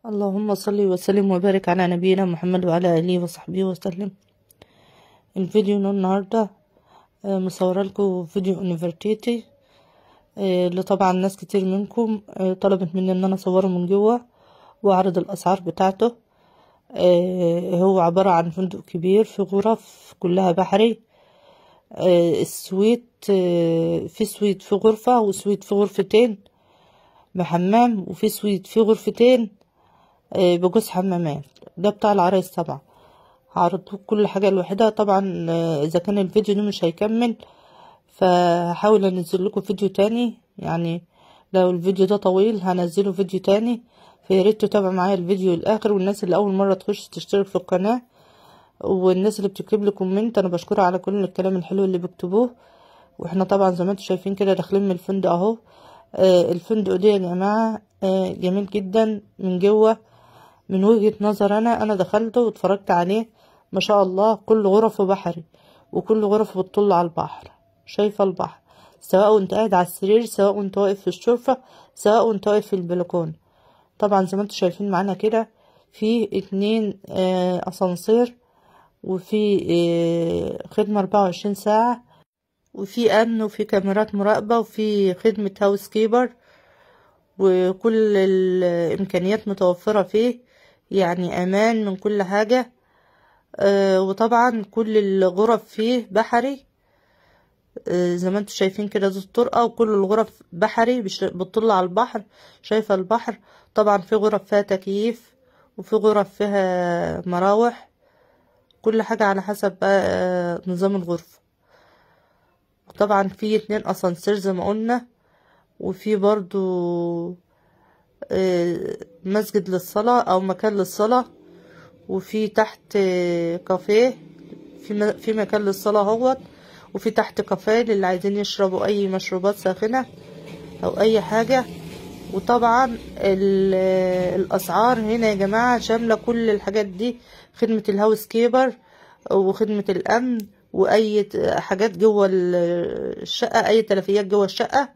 اللهم صل وسلم وبارك على نبينا محمد وعلى اله وصحبه وسلم. الفيديو النهارده مصوره لكم فيديو نفرتيتي اللي طبعا ناس كتير منكم طلبت مني ان انا اصوره من جوه واعرض الاسعار بتاعته. هو عبارة عن فندق كبير في غرف كلها بحري. ال suite في suite في غرفة، و suite في غرفتين بحمام، وفي suite في غرفتين بجوز حمامات. ده بتاع العرايس. طبعا هعرض كل حاجة لوحدها. طبعا اذا كان الفيديو ده مش هيكمل فهحاول انزل لكم فيديو تاني، يعني لو الفيديو ده طويل هنزله فيديو تاني، فياريت تتابعوا معايا الفيديو للاخر. والناس اللي اول مرة تخش تشترك في القناة، والناس اللي بتكتب لي comment انا بشكرها على كل الكلام الحلو اللي بيكتبوه. واحنا طبعا زي ما انتم شايفين كده داخلين من الفندق اهو. الفندق ده يا جماعة جميل جدا من جوه. من وجهة نظر انا دخلته واتفرجت عليه، ما شاء الله كل غرفة بحري وكل غرفة بتطل على البحر، شايفة البحر سواء وانت قاعد على السرير، سواء وانت واقف في الشرفة، سواء وانت واقف في البلكون. طبعا زي ما انتم شايفين معانا كده في 2 اسانسير، وفي خدمة 24 ساعة، وفي امن، وفي كاميرات مراقبة، وفي خدمة housekeeper، وكل الامكانيات متوفرة فيه، يعني امان من كل حاجة. وطبعا كل الغرف فيه بحري. زي ما انتم شايفين كده دي الطرقة، وكل الغرف بحري بتطل على البحر، شايفة البحر. طبعا في غرف فيها تكييف، وفي غرف فيها مراوح، كل حاجة على حسب بقى نظام الغرفة. طبعا في 2 اسانسير زي ما قلنا، وفي برضو مسجد للصلاة او مكان للصلاة، وفي تحت كافيه، في مكان للصلاة اهوت، وفي تحت كافيه للي عايزين يشربوا اي مشروبات ساخنة او اي حاجة. وطبعا الاسعار هنا يا جماعة شاملة كل الحاجات دي، خدمة ال housekeeper وخدمة الامن، واي حاجات جوه الشقة، اي تلفيات جوه الشقة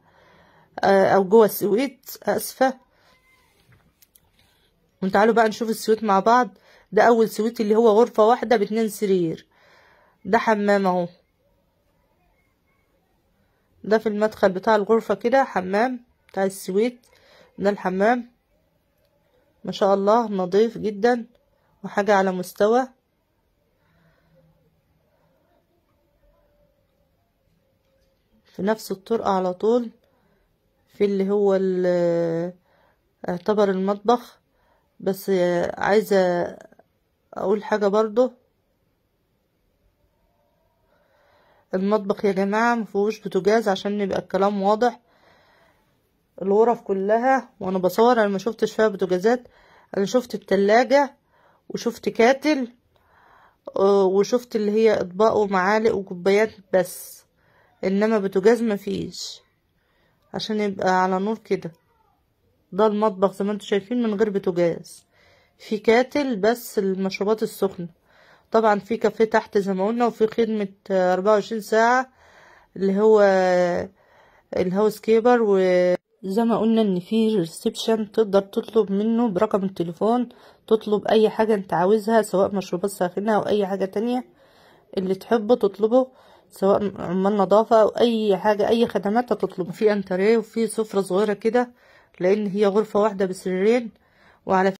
او جوه ال suite، اسفة. وتعالوا بقى نشوف ال suite مع بعض. ده اول suite اللي هو غرفة واحدة ب2 سرير، ده حمام اهو، ده في المدخل بتاع الغرفة كده حمام بتاع ال suite. ده الحمام ما شاء الله نظيف جدا وحاجة على مستوى. في نفس الطرقة على طول في اللي هو اعتبر المطبخ. بس عايزة اقول حاجة برضو، المطبخ يا جماعة مفيهوش بوتاجاز عشان نبقى الكلام واضح. الغرف كلها وانا بصور انا ما شفتش فيها بوتاجازات، انا شفت التلاجة وشفت كاتل وشفت اللي هي اطباق ومعالق وكوبايات بس، انما بوتاجاز مفيش عشان يبقى على نور كده. ده المطبخ زي ما انتم شايفين من غير بوتاجاز، في كاتل بس المشروبات السخنة. طبعا في كافيه تحت زي ما قلنا، وفي خدمة 24 ساعة اللي هو ال housekeeper. وزي ما قلنا ان في reception تقدر تطلب منه برقم التليفون، تطلب اي حاجة انت عاوزها، سواء مشروبات ساخنة او اي حاجة تانية اللي تحبه تطلبه، سواء عمال نظافة او اي حاجة، اي خدمات تطلب. في انتريه وفي سفرة صغيرة كده لان هي غرفة واحدة بسريرين. وعلى